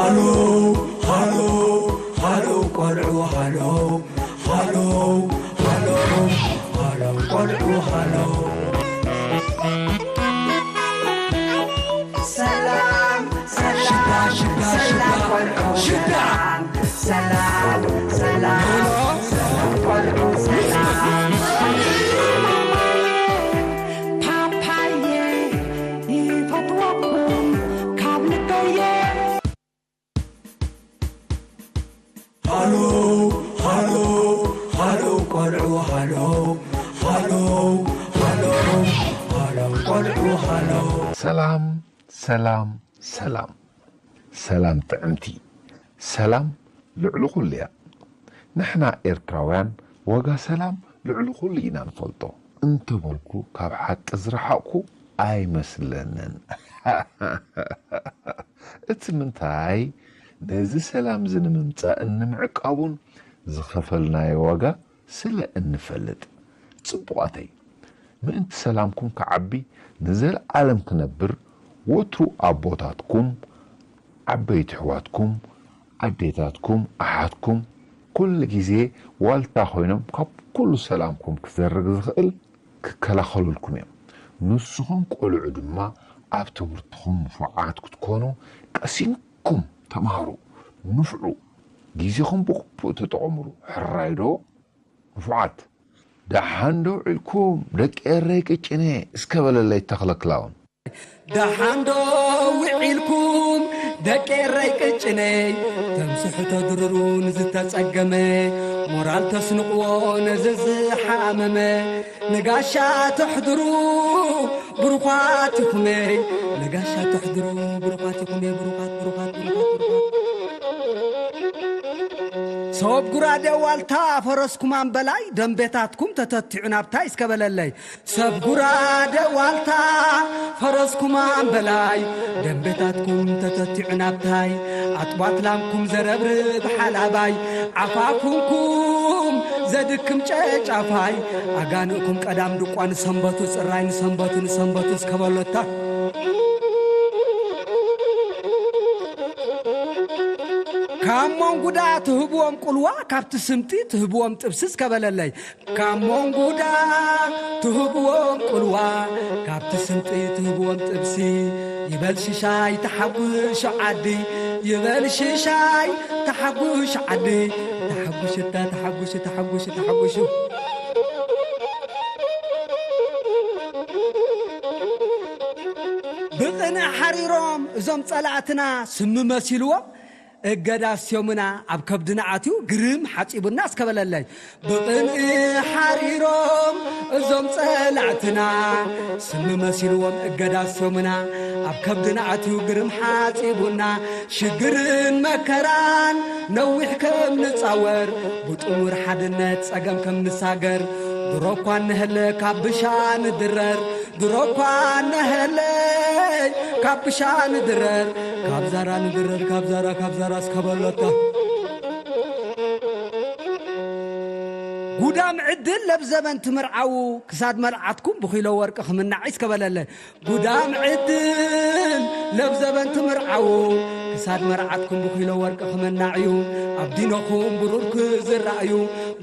ሃሎ ሃሎ ሃሎ ቆልዑ ሃሎ ሃሎ ሃሎ ሃሎ ቆልዑ ሃሎ። ሰላም ሰላም ሽዳ ሽዳ ሰላም ሽዳ ቆልዑ ሽዳ። ሰላም ሰላም ሰላም ቆልዑ ሰላም። ፓፓየ ይፈትወኩም ካብ ልበየ። ሃሎ ሃሎ ሃሎ ቆልዑ ሃሎ ሃሎ ሃሎ ሃሎ ቆልዑ ሃሎ። ሰላም ሰላም ሰላም። ሰላም ጥዕምቲ። ሰላም ልዕሊ ኩሉ እያ። ንሕና ኤርትራውያን ዋጋ ሰላም ልዕሊ ኩሉ ኢና ንፈልጦ። እንተበልኩ ካብ ሓቂ ዝረሓቕኩ ኣይመስለንን። እቲ ምንታይ ነዚ ሰላም እዚ ንምምጻእን ንምዕቃቡን ዝኸፈልናዮ ዋጋ ስለ እንፈልጥ። ጽቡቓተይ፣ ምእንቲ ሰላምኩም ክዓቢ ንዘለኣለም ክነብር ወትሩ ኣቦታትኩም፣ ዓበይቲ ኣሕዋትኩም፣ ኣዴታትኩም፣ ኣሓትኩም ኩሉ ግዜ ዋልታ ኮይኖም ካብ ኩሉ ሰላምኩም ክዘርግ ዝኽእል ክከላኸሉልኩም እዮም። ንስኹም ቆልዑ ድማ ኣብ ትምህርትኹም ንፉዓት ክትኮኑ ቀሲንኩም ተምሃሩ፣ ንፍዑ፣ ግዜኹም ብግቡእ ተጠቐምሉ። ሕራይ ዶ? ንፉዓት፣ ደሓን ዶ ውዒልኩም ደቂ ኤረይ ቅጭነ እስከ በለለይ ተኽለ ክላውን። ደሓን ዶ ውዒልኩም ደቂ ኤረይ ቅጭነይ፣ ተምስሑ ተድርሩ ንዝተጸገመ፣ ሞራል ተስንቕዎ ነዚ ዝሓመመ፣ ንጋሻ ተሕድሩ ብሩኻት ኢኹመይ፣ ንጋሻ ተሕድሩ ብሩኻት ኢኹመይ፣ ብሩኻት፣ ብሩኻት፣ ብሩኻት፣ ብሩኻት። ሰብ ጉራደ ዋልታ ፈረስኩም ኣምበላይ፣ ደምቤታትኩም ተተቲዑ ናብታይ እስከ በለለይ። ሰብ ጉራደ ዋልታ ፈረስኩም ኣምበላይ፣ ደምቤታትኩም ተተቲዑ ናብታይ፣ ኣጥባት ላምኩም ዘረብርብ ሓላባይ፣ ዓፋፉንኩም ዘድክም ጨጫፋይ፣ ኣጋንእኩም ቀዳም ድቋ ንሰንበቱ ጽራይ፣ ንሰንበቱ፣ ንሰንበቱ እስከ በሎታ። ካብ መንጉዳ ትህብዎም ቁልዋ፣ ካብቲ ስምጢ ትህብዎም ጥብሲ እስከ በለለይ። ካብ መንጉዳ ትህብዎም ቁልዋ፣ ካብቲ ስምጢ ትህብዎም ጥብሲ። ይበል ሽሻይ ተሓጉሽ ዓዲ፣ ይበል ሽሻይ ተሓጉሽ ዓዲ። ተሓጉሽ እታ ተሓጉሽ፣ ተሓጉሽ፣ ተሓጉሽ። ብቕንኢ ሓሪሮም እዞም ጸላእትና ስሚ መሲልዎም፣ እገዳ ኣስዮምና ኣብ ከብድና ኣትዩ ግርም ሓጺቡና እስከ በለለይ። ብቕንኢ ሓሪሮም እዞም ጸላእትና፣ ስሚ መሲልዎም እገዳ ኣስዮምና፣ ኣብ ከብድና ኣትዩ ግርም ሓጺቡና። ሽግርን መከራን ነዊሕ ከም ንጻወር፣ ብጥሙር ሓድነት ጸገም ከም ንሳገር። ድሮ እኳ እንሀለ ካብ ብሻ ንድረር፣ ድሮ እኳ እንሀለይ ካብ ብሻ ንድረር፣ ካብ ዛራ ንድረር፣ ካብ ዛራ፣ ካብ ዛራ እስከ በሎታ። ጉዳም ዕድል ለብ ዘበን ትምርዓዉ፣ ክሳድ መርዓትኩም ብኪሎ ወርቂ ክምናዕ እስከ በለለ። ጉዳም ዕድል ለብ ዘበን ትምርዓዉ፣ ክሳድ መርዓትኩም ብኪሎ ወርቂ ክምናዕ እዩ፣ ኣብ ዲነኹም ብሩር ክዝራእ እዩ።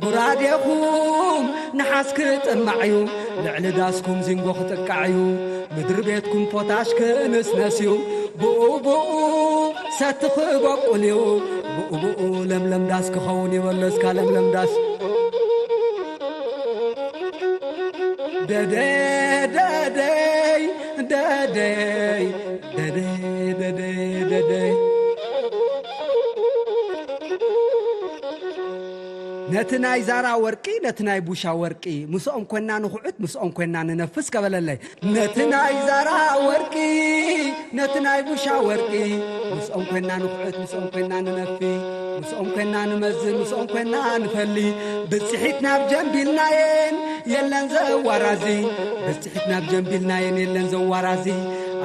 ጉራዴኹም ነሓስ ክጥማዕ እዩ፣ ልዕሊ ዳስኩም ዚንጎ ክጥቃዕ እዩ፣ ምድሪ ቤትኩም ፖታሽ ክንስነስ እዩ። ብኡ ብኡ ሰቲ ክበቁል እዩ፣ ብኡ ብኡ ለምለም ዳስ ክኸውን እዩ። በሎ እስካ ለምለም ዳስ። ደደ ደደይ ደደይ ደደይ ደደይ ደደይ። ነቲ ናይ ዛራ ወርቂ፣ ነቲ ናይ ቡሻ ወርቂ፣ ምስኦም ኮና ንኹዕት፣ ምስኦም ኮና ንነፍስ ከበለለይ። ነቲ ናይ ዛራ ወርቂ፣ ነቲ ናይ ቡሻ ወርቂ፣ ምስኦም ኮና ንኹዕት፣ ምስኦም ኮና ንነፊ፣ ምስኦም ኮና ንመዝን፣ ምስኦም ኮና ንፈሊ። ብጽሒት ናብ ጀንቢልናየን የለን ዘዋራዚ፣ ብጽሒት ናብ ጀንቢልናየን የለን ዘዋራዚ።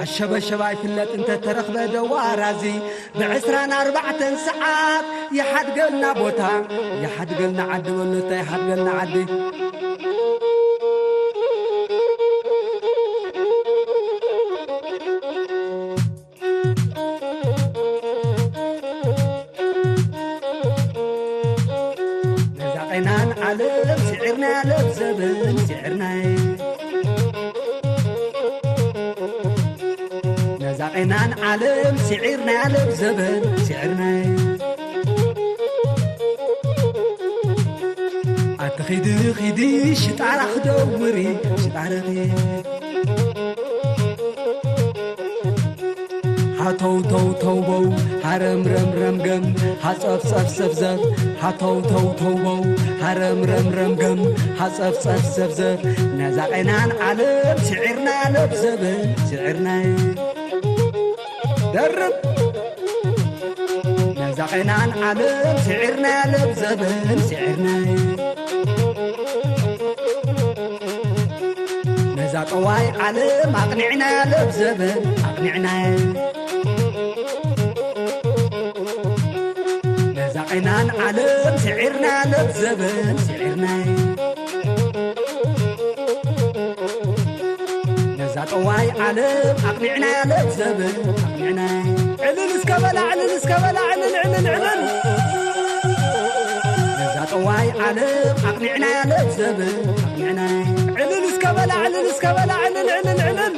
ኣሸበሸባ ይፍለጥ እንተ ተረኽበ ደዋራዚ። ብዕስራን ኣርባዕተን ሰዓት ይሓድገልና ቦታ፣ ይሓድገልና ዓዲ በሎ፣ እታ ይሓድገልና ዓዲ። ናን ዓለም ስዒርና ለብ ዘበን ስዒርናይ ኣቲ ኺዲ ኺዲ ሽጣራ ክደውሪ ሽጣረኺ ሃተው ተው ተውበው ሃረም ረም ረም ገም ሃጸፍ ጸፍ ሰፍ ዘፍ ሃተው ተው ተውበው ሃረም ረም ረም ገም ሃጸፍ ጸፍ ሰፍ ዘፍ ነዛ ቐናን ዓለም ስዒርና ለብ ዘበን ስዒርናይ ደርብ ነዛ ቐናን ዓለም ስዒርና ለብ ዘበን ስዒርናይ ነዛ ጠዋይ ዓለም ኣቕኒዕና ለብ ዘበን ኣቕኒዕናይ ነዛ ቐናን ዓለም ስዒርና ለብ ዘበን ስዒርናይ ነዛ ጠዋይ ዓለም ኣቕኒዕና ለብ ዘበን ኣቕኒዕናይ ዕልል እስከ በላ ዕልል እስከ በላ ዕልል ዕልል ዕልል ነዛ ጠዋይ ዓለም ኣቕኒዕና ለብ ዘበን ኣቕኒዕናይ ዕልል እስከ በላ ዕልል እስከ በላ ዕልል ዕልል ዕልል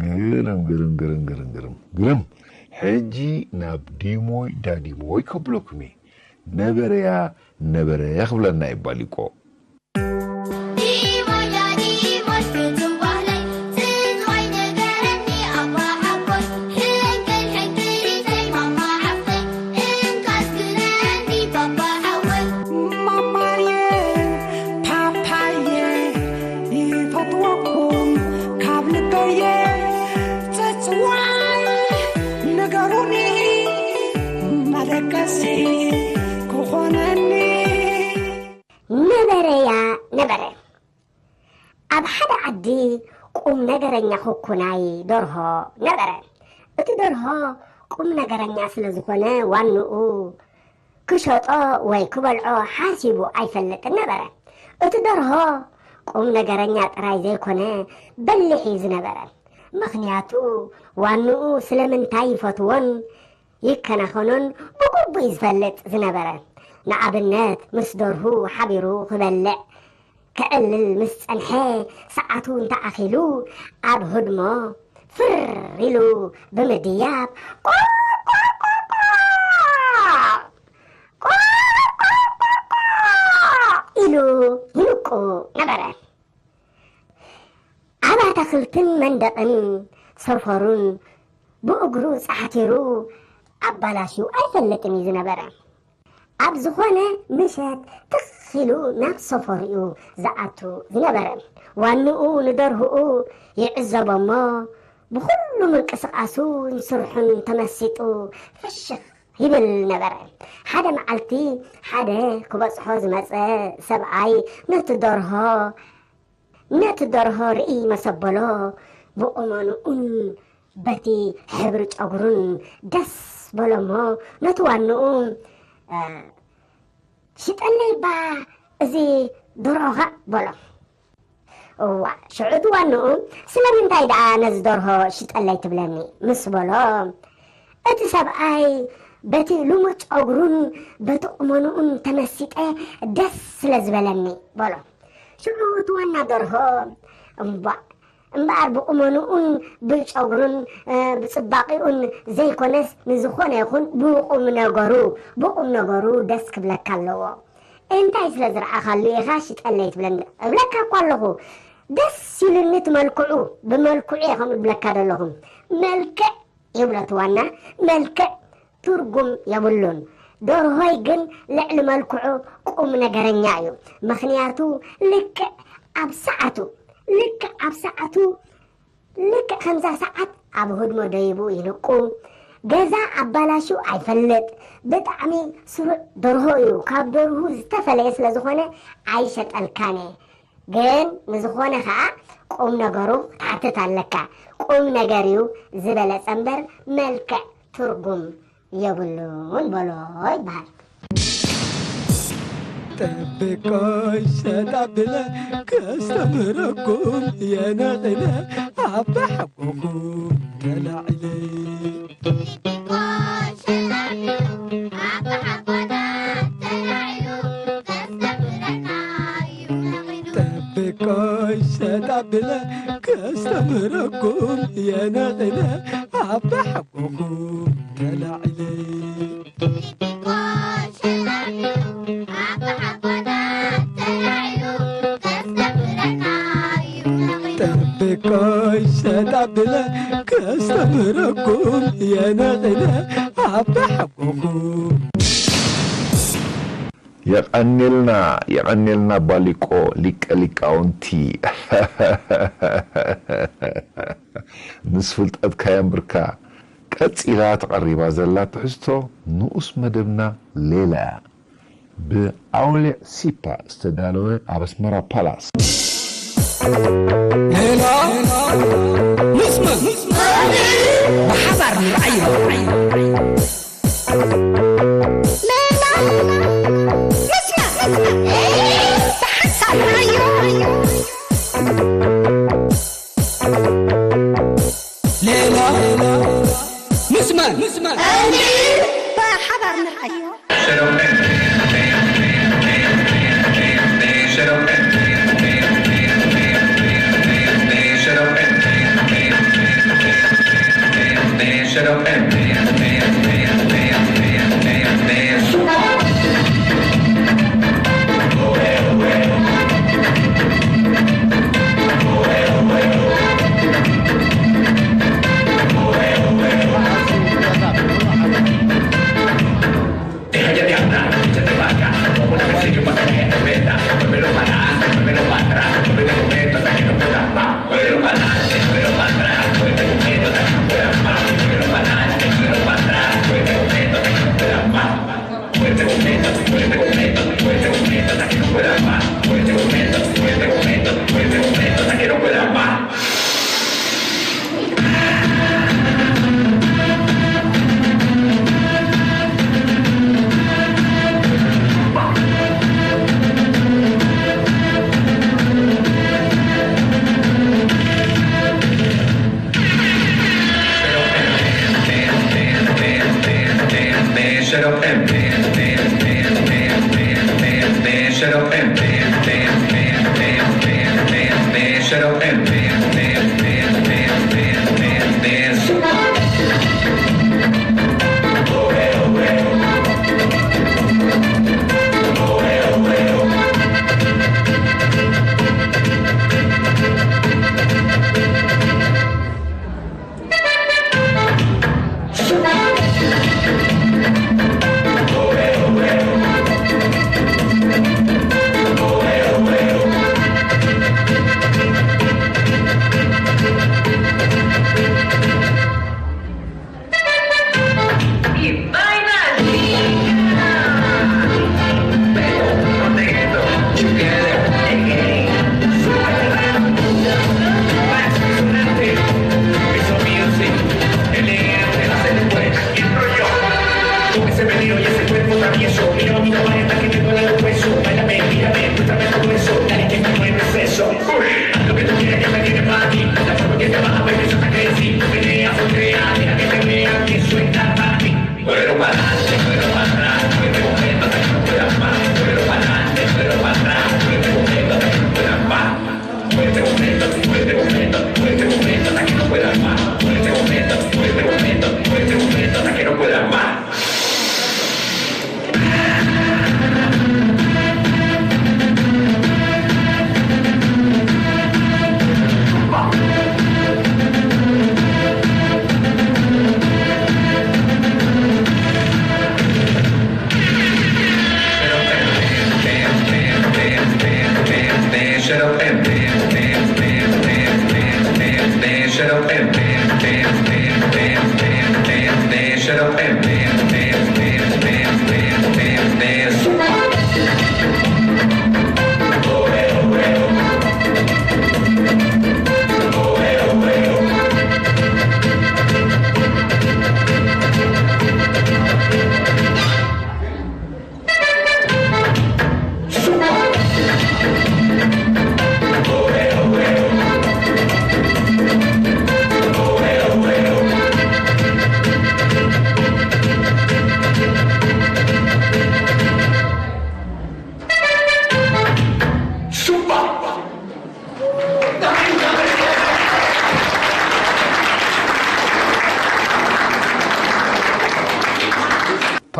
ግርም ግርም ግርም ግርም ግርም ግርም። ሕጂ ናብ ዲሞይ ዳዲሞይ ከብለኩም እየ። ነበረያ ነበረ ክብለና ይባል ይቆ። ነበረያ ነበረ። ኣብ ሓደ ዓዲ ቁም ነገረኛ ኩኩናይ ደርሆ ነበረ። እቲ ደርሆ ቁም ነገረኛ ስለ ዝኾነ ዋንኡ ክሸጦ ወይ ክበልዖ ሓሲቡ ኣይፈልጥን ነበረ። እቲ ደርሆ ቁም ነገረኛ ጥራይ ዘይኮነ በሊሕ እዩ ዝነበረ። ምኽንያቱ ዋንኡ ስለምንታይ ይፈትዎን ይከናኸኖን ብግቡእ እዩ ዝፈልጥ ዝነበረ። ንኣብነት ምስ ደርሁ ሓቢሩ ክበልዕ ከዕልል ምስ ጸንሐ ሰዓቱ እንተኣኺሉ ኣብ ህድሞ ፍር ኢሉ ብምድያብ ቆርቆርቆርቆር ቆርቆርቆርቆር ኢሉ ይንቁ ነበረ። ኣብ ኣታኽልትን መንደቕን ሰፈሩን ብእግሩ ጻሕቲሩ ኣባላሽዩ ኣይፈልጥን እዩ ዝነበረ። ኣብ ዝኾነ ምሸት ትኽ ኢሉ ናብ ሰፈሩ'ዩ ዝኣቱ ዝነበረ። ዋንኡ ንደርሁኡ ይዕዘቦ እሞ ብኹሉ ምንቅስቓሱን ስርሑን ተመሲጡ ፍሽኽ ይብል ነበረ። ሓደ መዓልቲ ሓደ ክበጽሖ ዝመጸ ሰብኣይ ነቲ ደርሆ ነቲ ደርሆ ርእይ መሰበሎ ብቑመንኡን በቲ ሕብሪ ጨጉሩን ደስ በሎ እሞ ነቲ ዋንኡ ሽጠለይ እባ እዚ ደርሆኻ በሎ። እዋ ሽዑ እቲ ዋንኡ ስለምንታይ ደኣ ነዚ ደርሆ ሽጠለይ ትብለኒ ምስ በሎ እቲ ሰብኣይ በቲ ልሙድ ጨጉሩን በቲ ቁመንኡን ተመሲጠ ደስ ስለ ዝበለኒ በሎ። ሽዑ እቲ ዋና ደርሆ እምቧእ እምበኣር ብቑመንኡን ብጨጉሩን ብጽባቒኡን ዘይኮነስ ንዝኾነ ይኹን ብቑም ነገሩ ብቑም ነገሩ ደስ ክብለካ ኣለዎ። እንታይ ስለ ዝረኣኻሉ ኢኻ ሽጠለይ ትብለኒ? እብለካ እኳ ኣለኹ ደስ ኢሉኒ እቲ መልክዑ ብመልክዑ እየ ከምኡ ዝብለካ ዘለኹ። መልክዕ ይብሎ እቲ ዋና መልክዕ ትርጉም የብሉን። ደርሆይ ግን ልዕሊ መልክዑ ቁም ነገረኛ እዩ። ምኽንያቱ ልክዕ ኣብ ሰዓቱ ልክዕ ኣብ ሰዓቱ ልክዕ ከምዛ ሰዓት ኣብ ህድሞ ደይቡ ይንቁ። ገዛ ኣባላሹ ኣይፈልጥ። ብጣዕሚ ስሩዕ ደርሆ እዩ። ካብ ደርሁ ዝተፈለየ ስለ ዝኾነ ኣይሸጠልካን እየ። ግን ንዝኾነ ኸኣ ቁም ነገሩ ክትሓትት ኣለካ። ቁም ነገር እዩ ዝበለጸ እምበር መልክዕ ትርጉም የብሉን በሎ ይበሃል። ጠብቆይ ሸጣብለ ከስተምረኩም የነቕለ ኣባሓጎኹም ተላዒለ። ጠብቆይ ሸጣብለ ከስተምረኩም የነቕለ ኣባሓጎኹም ተላዒለ። ጠብቆይ ሸጣብለ ከስተምረኩም የነቕለ ኣባሓጎኹም። የቐኔልና፣ የቐኔልና ባሊቆ ሊቀ ሊቃውንቲ። ምስ ፍልጠትካ የንብርካ። ቀጺላ ተቐሪባ ዘላ ትሕዝቶ ንኡስ መደብና ሌላ እያ። ብኣውሊዕ ሲፓ ዝተዳለወ ኣብ ኣስመራ ፓላስ። ሌላ ንስማ፣ ብሓባር ንርኣዮ። ሌላ ንስማ፣ ብሓንሳብ ንርኣዮ። ሌላ ንስማ፣ ብሓባር ንርኣዮ።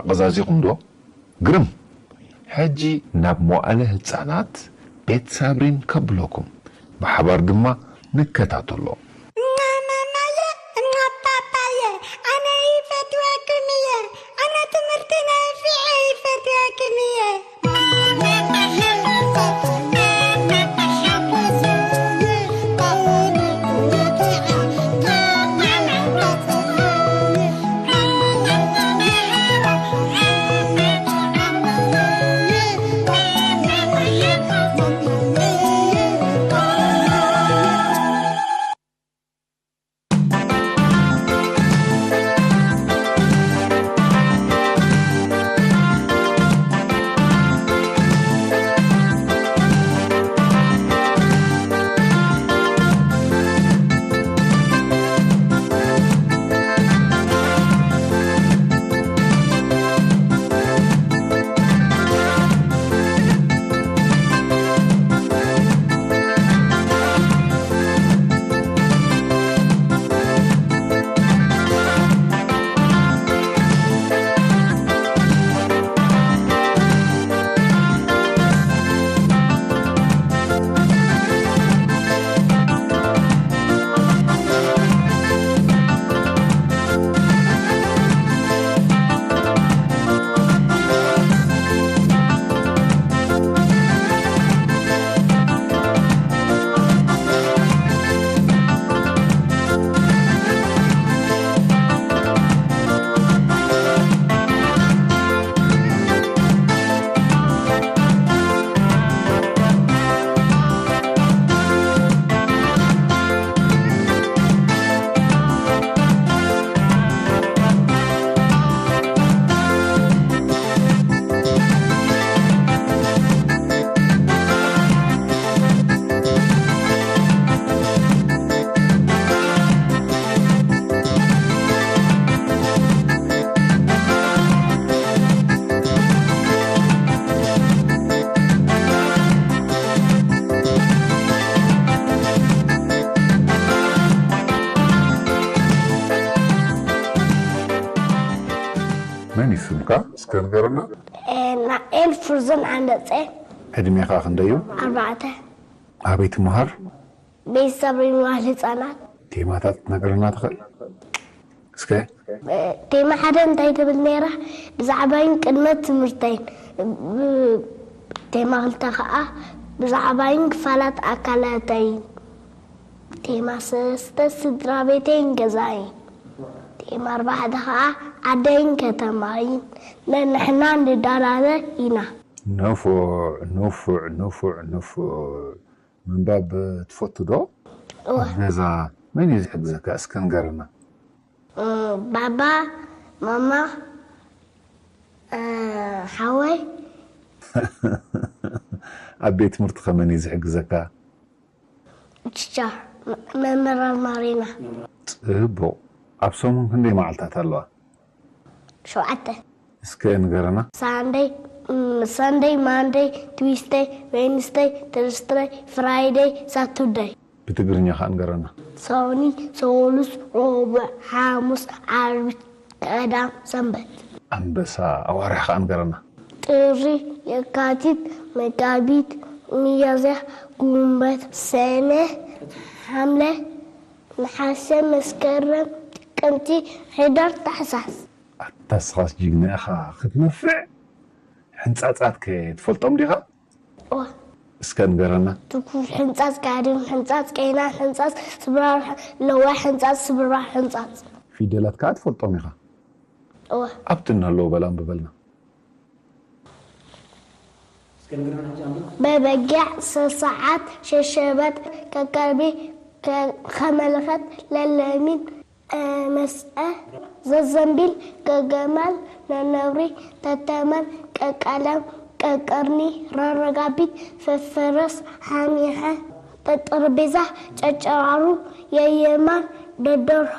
ኣቐዛዚኹም ዶ? ግርም! ሕጂ ናብ መዋእለ ህጻናት ቤት ሳብሪን ከብለኩም፣ ብሓባር ድማ ንከታተሎ። እኛ ማማየ፣ እኛ ፓፓየ፣ ኣነ ይፈትወኩም እየ። ኣነ ትምህርቲ ነፊዐ ይፈትወኩም እየ። መን እዩ ስምካ? እስከ ንገረና። ናኤል ፍርዞን ዓንደፀ። ዕድሜኻ ክንደይ እዩ? ኣርባዕተ። ኣበይ ትመሃር? ቤተሰብ ሪምዋል ህፃናት። ቴማታት ትነግረና ትኽእል? እስከ። ቴማ ሓደ እንታይ ትብል ነይራ? ብዛዕባይን ቅድመ ትምህርተይን። ብ-፣ ቴማ ክልተ ከዓ ብዛዕባይን ክፋላት ኣካላተይን። ቴማ ሰለስተ ስድራ ቤተይን ገዛይን። ቴማ ኣርባዕተ ከዓ ዓደይን ከተማይን። ነንሕና ንደራረ ኢና። ንፉዕ፣ ንፉዕ፣ ንፉዕ፣ ንፉዕ። ምንባብ ትፈቱ ዶ? እወ። ኣብ ገዛ መን እዩ ዝሕግዘካ? እስከ ንገረና። እ፣ ባባ፣ ማማ፣ እ፣ ሓወይ። ኣብ ቤት ትምህርቲ ከ መን እዩ ዝሕግዘካ? ችቻ፣ መ-፣ መምህር ማሪና። ጽቡቕ። ኣብ ሰሙን ክንደይ መዓልታት ኣለዋ? ሸውዓተ። እስከ ንገረና። ሳንደይ፣ ም፣ ሳንደይ፣ ማንደይ፣ ትዊስደይ፣ ዌንስደይ፣ ተርስደይ፣ ፍራይደይ፣ ሳቱርደይ። ብትግርኛ ኸኣ ንገረና። ሰኒ፣ ሰሉስ፣ ሮቡዕ፣ ሓሙስ፣ ዓርቢ፣ ቀዳም፣ ሰንበት። ኣንበሳ። ኣዋርሕ ኸኣ ንገረና። ጥሪ፣ የካቲት፣ መጋቢት፣ ሚያዝያ፣ ጉንበት፣ ሰነ፣ ሓምለ፣ ነሓሰ፣ መስከረም፣ ጥቅምቲ፣ ሕዳር፣ ታሕሳስ። ኣታ ስኻስ ጅግና ኢኻ ክትነፍዕ። ሕንጻጻት ከ ትፈልጦም ዲኻ? እወ። እስከ ንገረና። ትኩል ሕንጻጽ፣ ጋድም ሕንጻጽ፣ ቄና ሕንጻጽ፣ ስብራር፣ ለዋይ ሕንጻጽ፣ ስብርባር ሕንጻጽ። ፊደላት ከኣ ትፈልጦም ኢኻ? እወ። ኣብቲ እንህለዎ በል ኣንብበልና። በበጊዕ፣ ሰሰዓት፣ ሸሸበት፣ ከከልቢ፣ ከ-፣ ከመልኸት፣ ለለሚን፣ መስአ፣ ዘዘንቢል፣ ገገማል፣ ነነብሪ፣ ተተማን፣ ቀቃላም፣ ቀቀርኒ፣ ረረጋቢት፣ ፈፈረስ፣ ሓሚሐ፣ ጠጠርቤዛ፣ ጨጨራሩ፣ የየማን፣ ደደርሆ፣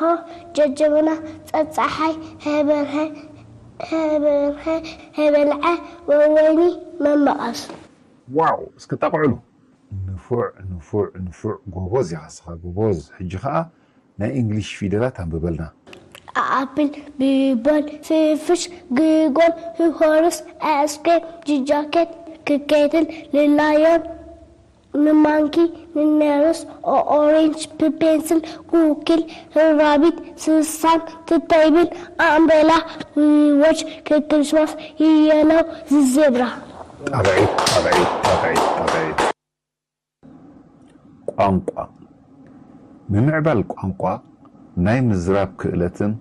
ጀጀበና፣ ጸጸሓይ፣ ሀበርሀ፣ ሀበርሀ፣ ሀበልዐ፣ ወወይኒ፣ መመቐስ። ዋው! እስኪ ጠቕዕሉ። ንፉዕ፣ ንፉዕ፣ ንፉዕ፣ ጎቦዝ ኢኻ እስኻ፣ ጎቦዝ። ሕጂ ኸኣ ናይ እንግሊሽ ፊደላት ኣንብበልና። ኣፕል፣ ብቦን፣ ፍፍሽ፣ ግጎን፣ ሆርስ፣ ኣስክሬም፣ ጅጃኬት፣ ክኬትን፣ ልላዮን፣ ንማንኪ፣ ንነርስ፣ ኦሬንጅ፣ ፕፔንስል፣ ኩኪል፣ ራቢት፣ ስሳን፣ ትተይብል፣ ኣምብሬላ፣ ዊዎች፣ ክክልሽማስ፣ የለው፣ ዜብራ። ጣብዒት ጣብዒት ጣብዒት ጣብዒት ቋንቋ ምምዕባል ቋንቋ ናይ ምዝራብ ክእለትን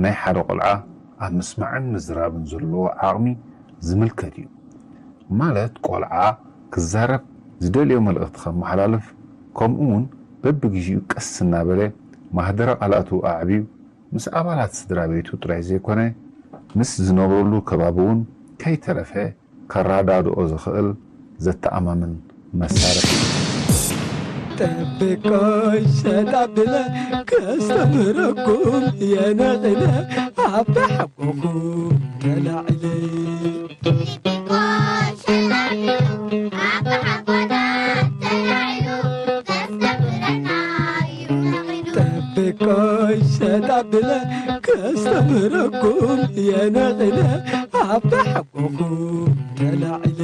ናይ ሓደ ቆልዓ ኣብ ምስማዕን ምዝራብን ዘለዎ ዓቕሚ ዝምልከት እዩ። ማለት ቆልዓ ክዛረብ ዝደልዮ መልእኽቲ ከመሓላልፍ ከምኡ እውን በብግዜኡ ቀስ እናበለ ማህደረ ቃላቱ ኣዕብዩ ምስ ኣባላት ስድራ ቤቱ ጥራይ ዘይኮነ ምስ ዝነብረሉ ከባቢ እውን ከይተረፈ ከረዳድኦ ዝኽእል ዘተኣማምን መሳርሒ እዩ። ጠብቆይ ሸጣብለ ከስተምረኩም የነቕለ ኣባሓጎኹም ተላዕለ ጠብቆይ ሸጣብለ ከስተምረኩም የነቕለ ኣባሓጎኹም ተላዕለ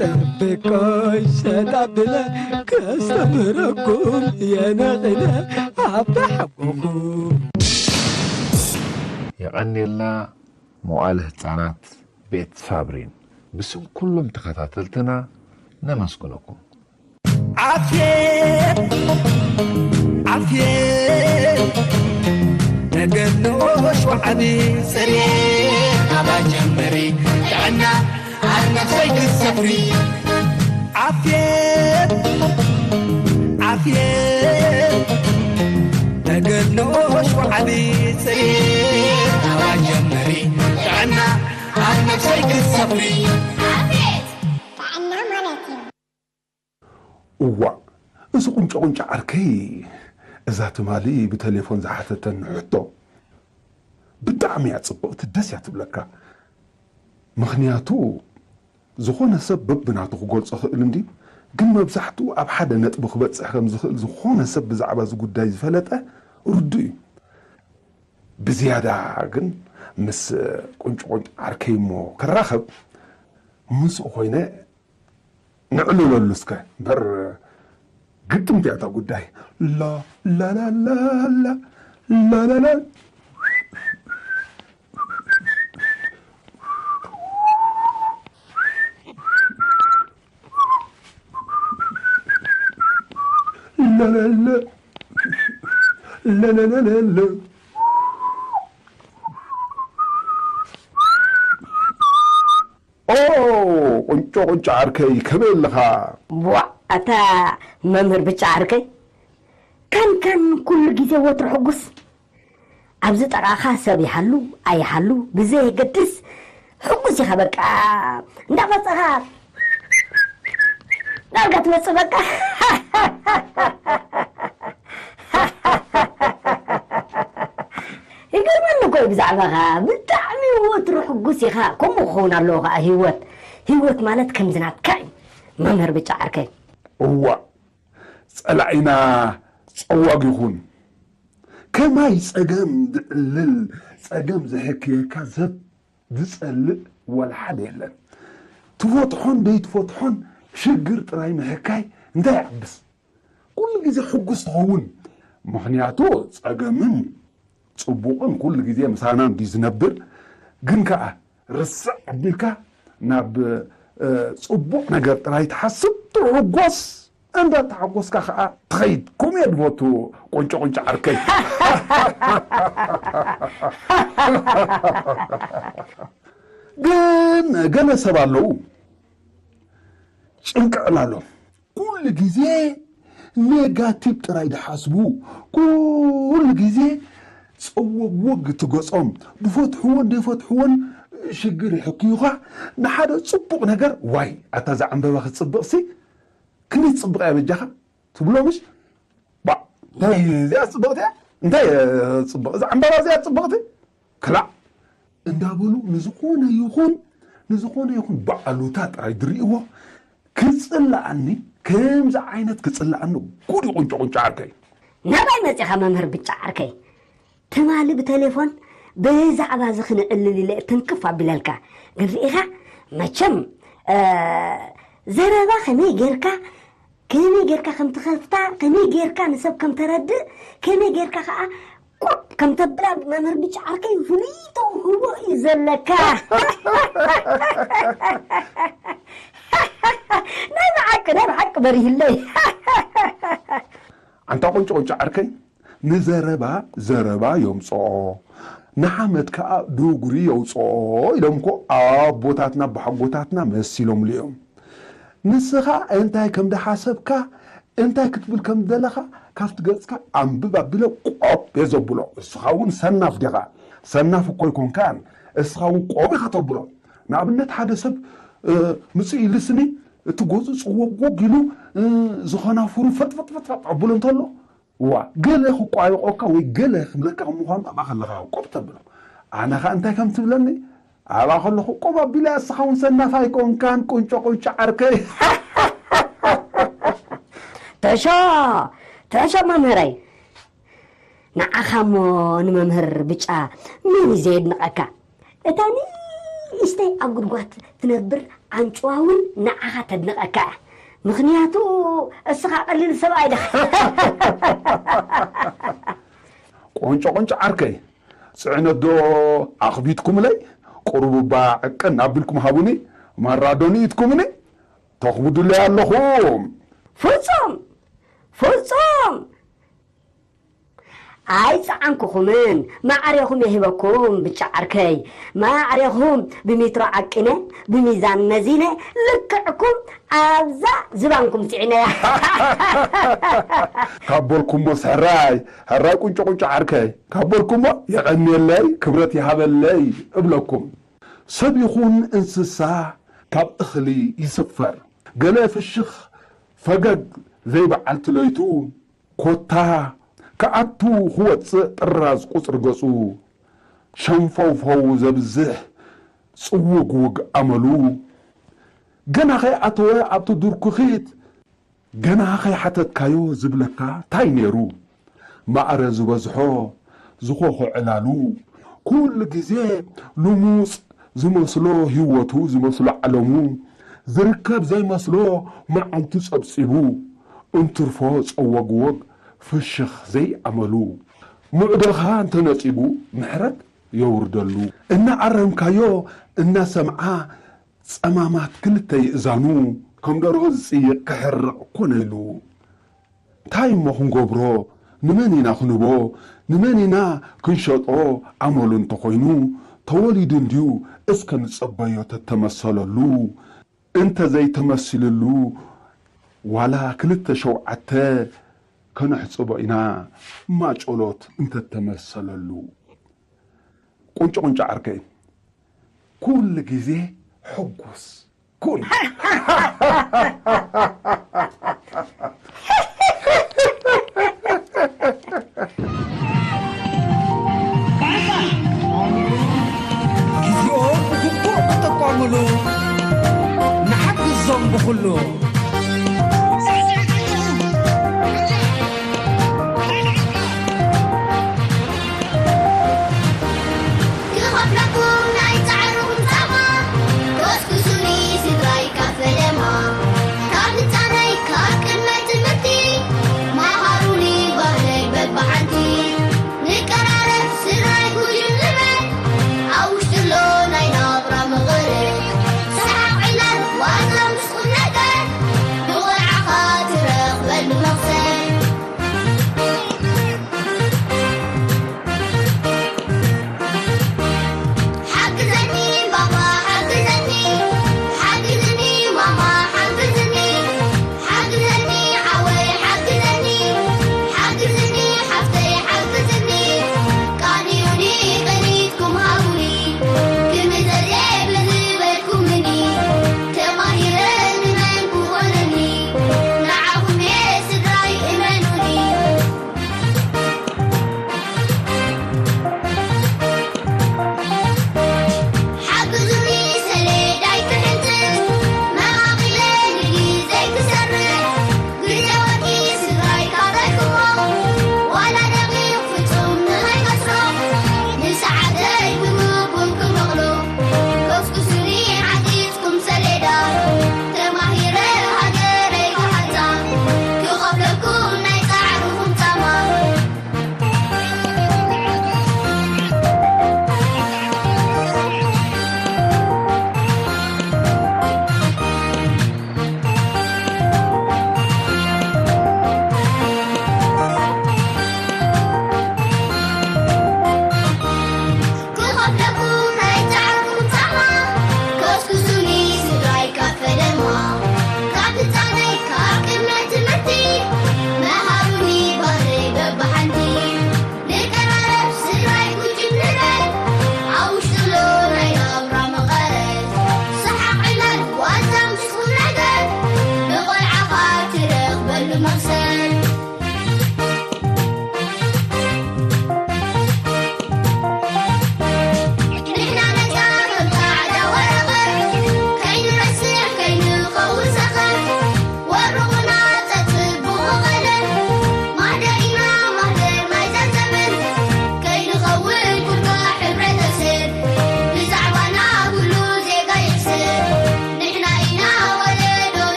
ጠብቆይ ሸጣብለ ከስተምረኩም የነቕለ ኣባሓጎኹም የቐንየልና መዋእለ ህፃናት ቤት ሳብሪን ብስም ኩሎም ተኸታተልትና ነመስግነኩም። ዓፍየት ዓፍየት ነገር ንኡሽ ወዓቢ ጽሬት ኣባ ጀምሪ ጥዕና ኣብ ነፍሰይ ክትሰፍሪ ዓፍየት ዓፍየት ነገር ንኡሽ ወዓቢ ጽሬት ኣባ ጀምሪ ጥዕና ኣብ ነፍሰይ ክትሰፍሪ ጥዕና ማለት እዩ። እዋእ እዚ ቁንጫ ቁንጫ ዓርከይ እዛ ትማሊ ብተሌፎን ዝሓተተኒ ሕቶ ብጣዕሚ እያ ጽብቕቲ ደስ እያ ትብለካ ምኽንያቱ ዝኾነ ሰብ በብናቱ ክገልጾ ክእል እንድዩ ግን መብዛሕትኡ ኣብ ሓደ ነጥቢ ክበጽሕ ከም ዝኽእል ዝኾነ ሰብ ብዛዕባ እዚ ጉዳይ ዝፈለጠ ርዱእ እዩ ብዝያዳ ግን ምስ ቁንጭ ቁንጭ ዓርከይ እሞ ክራኸብ ምስኡ ኮይነ ነዕልለሉ እስከ እምበር ግጥምቲ እያ እታ ጉዳይ ላላላላ ላላላ ላላላ ላላላላ ኦ ቁንጮ ቁንጮ ዓርከይ ከመይ ኣለኻ? ቧዕ ኣታ መምህር ብጫ ዓርከይ ካን ካን ኩሉ ግዜ ወትሩ ሕጉስ ኣብዚ ጠቓኻ ሰብ ይሃሉ ኣይሃሉ ብዘየገድስ ሕጉስ ኢኻ በቃ እንዳቐጸኻ ዳርጋ ትመጽእ በቃ ይገርመኒ እኮ እዩ ብዛዕባኻ ብጣዕሚ ወትሩ ሕጉስ ኢኻ ከምኡ ክኸውን ኣለዎ ከዓ ህይወት ህይወት ማለት ከምዚ ናትካ እዩ መምህር ብጫ ዓርከይ እዋእ ጸላኢና ጸዋግ ይኹን ከማይ ጸገም ዝዕልል ጸገም ዘሕክየካ ሰብ ዝጸልእ ወላ ሓደ የለን ትፈትሖን ደይትፈትሖን ሽግር ጥራይ ምሕካይ እንታይ ይዓብስ ኩሉ ግዜ ሕጉስ ትኸውን ምኽንያቱ ጸገምን ጽቡቕን ኩሉ ግዜ ምሳና እንዲ ዝነብር ግን ከኣ ርስዕ ኣቢልካ ናብ ጽቡቕ ነገር ጥራይ ትሓስብ ትሕጎስ እንዳተሓጎስካ ከኣ ትኸይድ ከምኡ እየ ድፈቱ ቆንጮ ቆንጮ ዓርከይ ግን ገለ ሰብ ኣለዉ ጭንቂ ዕላሎም ኩሉ ግዜ ኔጋቲቭ ጥራይ ድሓስቡ ኩሉ ግዜ ጸወግወግ ትገጾም ድፈትሕዎን ደይፈትሕዎን ሽግር ይሕክዩኻ ንሓደ ጽቡቕ ነገር ዋይ ኣታ ዝዓንበባ ክትጽብቕሲ ክንደይ ትጽብቕ እያ በጃኻ ትብሎ ምሽ ባዕ እንታይ እዚኣ ጽብቕቲ እያ እንታይ ጽብቕ እዛ ዕንበባ እዚኣ ጽብቕቲ ክላእ እንዳበሉ ንዝኾነ ይኹን ንዝኾነ ይኹን ብኣሉታ ጥራይ ዝርእይዎ ክጽላኣኒ፣ ከምዚ ዓይነት ክጽላኣኒ ጉድ እዩ ቁንጮ ቁንጮ ዓርከይ። ናባይ መጺኻ መምህር ብጫ ዓርከይ? ትማሊ ብቴሌፎን ብዛዕባ እዚ ክንዕልል ኢለ ትንክፍ ኣቢለልካ። ግን ርኢኻ መቸም፣ እ፣ ዘረባ ከመይ ጌርካ፣ ከመይ ጌርካ ከም ትኸፍታ፣ ከመይ ጌርካ ንሰብ ከም ተረድእ፣ ከመይ ጌርካ ከኣ ቆብ ከም ተብላ መምህር ብጫ ዓርከይ ፍሉይ ተውህቦ እዩ ዘለካ። ናይ ብሓቂ፣ ናይ ብሓቂ በሪህለይ። ኣንታ ቁንጭ ቁንጭ ዓርከይ፣ ንዘረባ ዘረባ የምጽኦ፣ ንሓመድ ከኣ ዱጉሪ የውጽኦ ኢሎም እኮ ኣቦታትና ኣቦሓጎታትና መሲሎምሉ እዮም። ንስኻ እንታይ ከም ዝሓሰብካ፣ እንታይ ክትብል ከም ዝደለኻ ካብቲ ገጽካ ኣንብብ ኣቢለ ቆብ እየ ዘብሎ። እስኻ እውን ሰናፍ ዲኻ? ሰናፍ እኮ ኣይኮንካን፣ እስኻ እውን ቆብ ኢኻ ተብሎ። ንኣብነት ሓደ ሰብ፣ እ፣ ምጽእ ኢሉ ስኒ እቲ ገጹ ጽወጎግ ኢሉ፣ እ፣ ዝኾና ፍሩ ፈጥፈጥፈጥፈጥ ኣብሎ እንተሎ፣ ዋ፣ ገለ ክቋየቆካ ወይ ገለ ክብለካ ከም ምዃኑ ኣብኣ ከለኻ ቆብ ተብሎ። ኣነ ኸኣ እንታይ ከም ትብለኒ ኣብኣ ከለኹ ቆብ ኣቢለ፣ እስኻ እውን ሰናፍ ኣይኮንካን ቁንጮ ቁንጮ ዓርከይ። ተሾ፣ ተሾ መምህረይ፣ ንዓኻ እሞ ንመምህር ብጫ መን እዩ ዘየድንቐካ? እታ ንእሽተይ ኣብ ጉድጓድ ትነብር ኣንጭዋ እውን ንዓኻ ተድንቐካ እያ። ምኽንያቱ እስኻ ቀሊል ሰብኣይ ዲኻ። ቆንጮ ቆንጮ ዓርከይ፣ ጽዕነት ዶ ኣኽቢድኩምለይ? ቁሩብ እባ ዕቅን ኣቢልኩም ሃቡኒ፣ ማራ ዶ ንኢድኩምኒ? ተኽብዱለይ ኣለኹም። ፍጹም! ፍጹም! ኣይጸዓንኩኹምን፣ ማዕሬኹም የሂበኩም ብጫ ዓርከይ። ማዕሬኹም ብሜትሮ ዓቂነ፣ ብሚዛን መዚነ፣ ልክዕኩም ኣብዛ ዝባንኩም ጽዒነያ። ካብ በልኩሞስ ሕራይ፣ ሕራይ ቁንጮ ቁንጮ ዓርከይ፣ ካብ በልኩሞ የቐንየለይ፣ ክብረት ይሃበለይ እብለኩም። ሰብ ይኹን እንስሳ ካብ እኽሊ ይስፈር። ገለ ፍሽኽ ፈገግ ዘይበዓልቲ ለይቱ፣ ኮታ ክኣቱ ክወጽእ ጥራዝ ቁጽሪ ገጹ፣ ሸንፈውፈው ዘብዝሕ ጽውግውግ ኣመሉ፣ ገና ከይኣተወ ኣብቲ ዱር ኩኺት፣ ገና ከይሓተትካዮ ዝብለካ ታይ ነይሩ? ማዕረ ዝበዝሖ ዝኾኾ ዕላሉ፣ ኩሉ ግዜ ልሙጽ ዝመስሎ ህይወቱ ዝመስሎ ዓለሙ፣ ዝርከብ ዘይመስሎ መዓልቱ ጸብጺቡ፣ እንትርፎ ጸወግወግ ፍሽኽ ዘይኣመሉ፣ ምዕዶኻ እንተነጺጉ ምሕረት የውርደሉ። እናኣረምካዮ እናሰምዓ ጸማማት ክልተ ይእዛኑ፣ ከም ደርሆ ዝጽይቕ ክሕርቕ ኮነ ኢሉ። እንታይ እሞ ክንገብሮ? ንመን ኢና ክንህቦ? ንመን ኢና ክንሸጦ? ኣመሉ እንተኾይኑ፣ ተወሊዱ እንድዩ፣ እስከ ንጸበዮ ተተመሰለሉ። እንተ ዘይተመሲልሉ፣ ዋላ ክልተ ሸውዓተ ከነሕጽቦ ኢና፣ ማጮሎት እንተተመሰለሉ። ቁንጭ ቁንጭ ዓርከይ፣ ኩሉ ግዜ ሕጉስ ኩን። ግዜኦም ብግቡእ ክጥቀሙሉ ንሓግዞም ብኹሉ። ክኸፍለኩም ናይ ጻዕርኹም ጻማ፣ ኮስኩሱኒ ስድራይ ካብ ፈለማ። ካብ ህጻነይ ካብ ቅድመ ትምህርቲ፣ መሃሩኒ ባህለይ በብሓንቲ። ንቀራረብ ስድራይ ጉጅል ንበል፣ ኣብ ውሽጢ ኣሎ ናይ ናብራ መቐረት። ሰሓቕ ዕላል ዋዛ ምስ ቁም ነገር፣